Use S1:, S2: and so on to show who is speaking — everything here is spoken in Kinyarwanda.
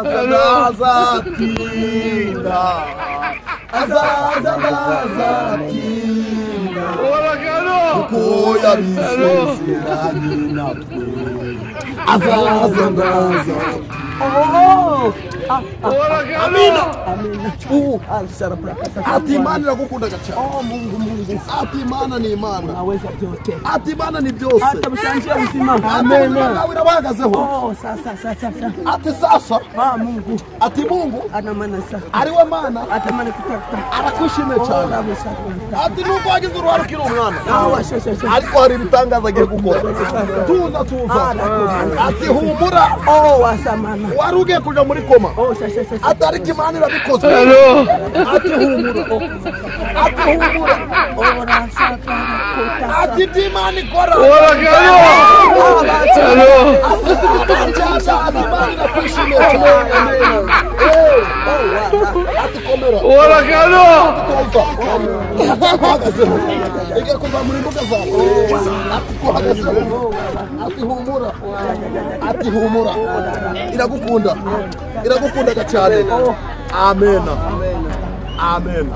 S1: Azaza ntazatinda, azaza ntazatinda, kuko yabisezeranye natwe. Azaza ntazatinda. Amina. Ati Imana iragukunda cyane.
S2: Oh Mungu, Mungu.
S1: Ati Imana ni Imana.
S2: Unaweza vyote.
S1: Ati Imana ni byose.
S2: Hata mshanjia uzima.
S1: Amen. Nawe irabahagazeho.
S2: Oh, sasa sasa sasa.
S1: Ati sasa.
S2: Ah, Mungu.
S1: Ati Mungu
S2: ana maana sasa.
S1: Ariwe Mana.
S2: Atamana kutaka.
S1: Arakwishimiye cyane. Ati nubwo wagize uruhare ukiri umwana.
S2: Ah,
S1: ariko hari ibitangaza agiye gukora. Tuza tuza. Ati humura.
S2: Oh, wasamana.
S1: Wari ugiye kuja muri koma.
S2: Oh, sasa sasa.
S1: Ati ariko Imana irabikoze. Ati humura. Ati humura.
S2: Oh, rasaka kota.
S1: Ati ibyo Imana ikora. Ati Imana irakwishimiye cyane. Ati komera. Tuza. Uhagazeho. Igiye kuzamura imbuga zawe. Ati kuhagazeho. Ati humura. Ati humura. Iragukunda. Iragukundaga cyane. Amen. Amen.